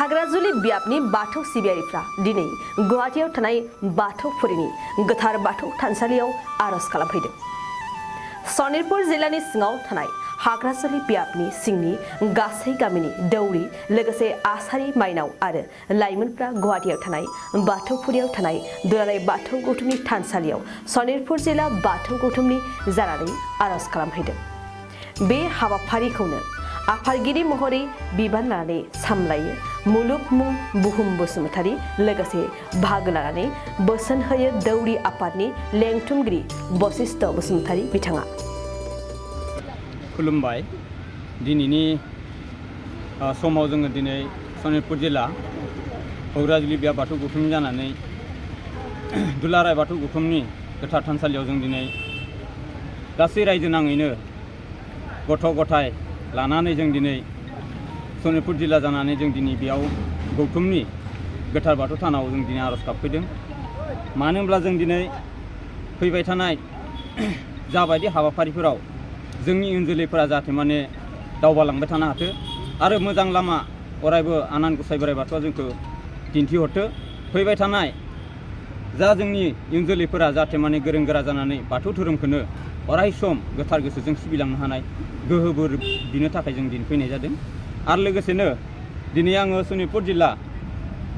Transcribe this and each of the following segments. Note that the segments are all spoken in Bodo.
हाग्राजुलि बियाबनि बाथौ सिबियारिफ्रा दिनै गुवाहाटीयाव थानाय बाथौफुरिनि गोथार बाथौ थानसालियाव आरज खालामफैदों। सनितपुर जिल्लानि सिङाव थानाय हाग्राजुलि बियाबनि सिंनि गासै गामिनि दौरि लोगोसे आसारि माइनाव आरो लाइमोनफ्रा गुवाहाटीयाव थानाय बाथौफुरियाव थानाय दुलाराय बाथौ गौथुमनि थानसालियाव सनितपुर जिल्ला बाथौ गौथुमनि जानानै आरज खालामफैदों। बे हाबाफारिखौनो आफादगिरि महरै बिबान लानानै सामलायो मुलुग मुं बुहुम बसुमतारी लोगोसे बाहागो लानानै बोसोन होयो दौरि आफादनि लेंथुमगिरि बशिष्ठ बसुमतारी बिथाङा। खुलुमबाय। दिनैनि समाव जोङो दिनै सनितपुर जिल्ला हाग्राजुलि बियाब बाथौ गौथुमनि जानानै दुलाराय बाथौ गौथुमनि गोथार थानसालियाव जों दिनै गासै रायजो नाङैनो गथ' गथाय लानानै जों दिनै सनितपुर जिल्ला जानानै जों दिनै बेयाव गौथुमनि गोथार बाथौ थानाव जों दिनै आरज गाबफैदों। मानो होनब्ला जों दिनै फैबाय थानाय जाबायदि हाबाफारिफोराव जोंनि इयुन जोलैफोरा जाहाथे माने दावगालांबाय थानो हाथो आरो मोजां लामा अरायबो आनान गसाइ बोराइ बाथौआ जोंखौ दिन्थिहरथो। फैबाय थानाय जा जोंनि इयुन जोलैफोरा जाहाथे माने गोरों गोरा जानानै बाथौ धोरोमखौनो अराय सम गोथार गोसोजों सिबिलांनो हानाय गोहो बोर बिनो थाखाय जों दिनै फैनाय जादों। आरो लोगोसेनो दिनै आङो सनितपुर जिल्ला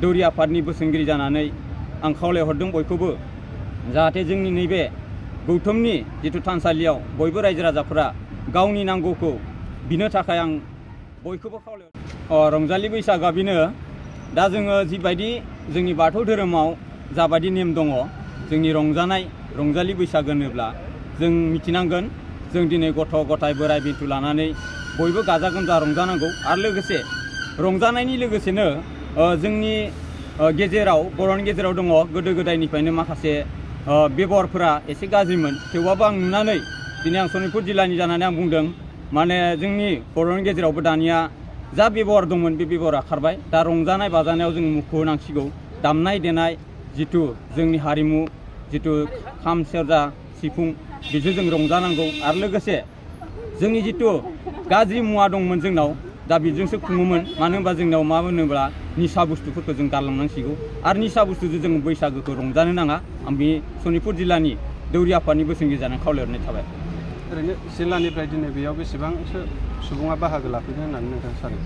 दौरि आफादनि बोसोनगिरि जानानै आं खावलायहरदों बयखौबो जाहाथे जोंनि नैबे गौथुमनि जिथु थानसालियाव बयबो रायजो राजाफोरा गावनि नांगौखौ बिनो थाखाय आं बयखौबो खावलायहरदों। रंजालि बैसागोआ बेनो दा जोङो जिबायदि जोंनि बाथौ धोरोमाव जाबायदि नेम दङ जोंनि रंजालि बैसागो होनोब्ला जों मिथिनांगोन जों दिनै गथ' गथाय बोराय बेन्थ लानानै बयबो गाजा गोमजा रंजानांगौ। आरो लोगोसे रंजानायनि लोगोसेनो जोंनि गेजेराव बर'नि गेजेराव दङ गोदो गोदायनिफ्रायनो माखासे बेबहारफोरा एसे गाज्रिमोन। थेवबाबो आं नुनानै दिनै आं सनितपुर जिल्लानि जानानै आं बुंदों माने जोंनि बर'नि गेजेरावबो दानिया जा बेबहार दंमोन बे बेबहारा खारबाय। दा रंजानाय बाजानायाव जों मुखुब होनांसिगौ। दामनाय देनाय जिथु जोंनि हारिमु जिथु खाम सेरजा सिफुं बेजों जों रंजानांगौ। आरो लोगोसे जोंनि जिथु गाज्रि मुवा दंमोन जोंनाव दा बेजोंसो खुङोमोन। मानो होनबा जोंनाव मा होनोब्ला निसा बुस्थुफोरखौ जों गारलांनांसिगौ आरो निसा बुस्थुजों जों बैसागोखौ रंजानो नाङा। आं बे सनितपुर जिल्लानि दौरि आफादनि बोसोनगिरि जानानै खावलायहरनाय थाबाय। ओरैनो जिल्लानिफ्राय दिनै बेयाव बेसेबांसो सुबुङा बाहागो लाफैदों होननानै नोंथाङा सानो?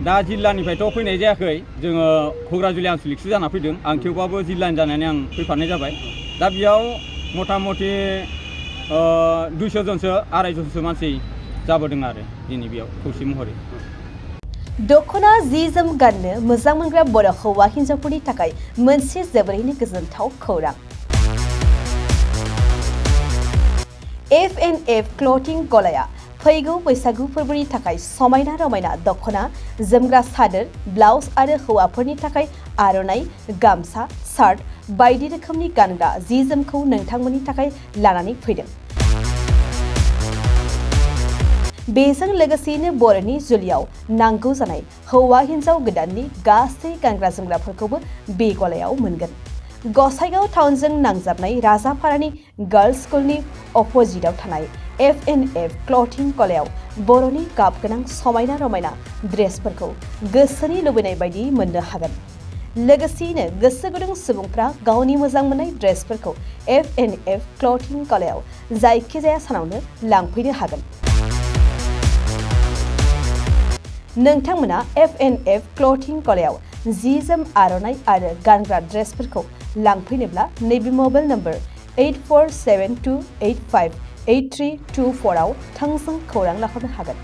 दा जिल्लानिफ्रायथ' फैनाय जायाखै, जोङो हाग्राजुलि आनसलिकसो जाना फैदों। आं थेवबाबो जिल्लानि जानानै आं फैफानाय जाबाय। दा बेयाव मथा मथि 200 जनसो 250 जनसो मानसि जाबोदों आरो दिनै बेयाव खौसे महरै। दखना जि जोम गाननो मोजां मोनग्रा बर' हौवा हिन्जावफोरनि थाखाय मोनसे जोबोरैनो गोजोनथाव खौरां। F&F क्लथिं गलाया फैगौ बैसागु फोरबोनि थाखाय समायना रमायना दखना जोमग्रा सादोर ब्लाउज आरो हौवाफोरनि थाखाय आर'नाइ गामसा शार्ट बायदि रोखोमनि गानग्रा जि जोमखौ नोंथांमोननि थाखाय लानानै फैदों। बेजों लोगोसेयैनो बर'नि जुलियाव नांगौ जानाय हौवा हिन्जाव गोदाननि गासै गानग्रा जोमग्राफोरखौबो बे गलायाव मोनगोन। गसाइगाव टाउनजों नांजाबनाय राजापारानि गार्लस स्कुलनि अपोजिटआव थानाय F&F क्लथिं गलायाव बर'नि गाब गोनां समायना रमायना ड्रेसफोरखौ गोसोनि लुबैनाय बायदि मोननो हागोन। लोगोसेयैनो गोसो गुदुं सुबुंफ्रा गावनि मोजां मोननाय ड्रेसफोरखौ F&F क्लथिं गलायाव जायखिजाया सानावनो लांफैनो हागोन। नोंथांमोना F&F क्लथिं गलायाव जि जोम आर'नाइ आरो गानग्रा ड्रेसफोरखौ लांफैनोब्ला नैबे मबाइल नम्बर 8472858324 आव थोंजों खौरां लाहरनो हागोन।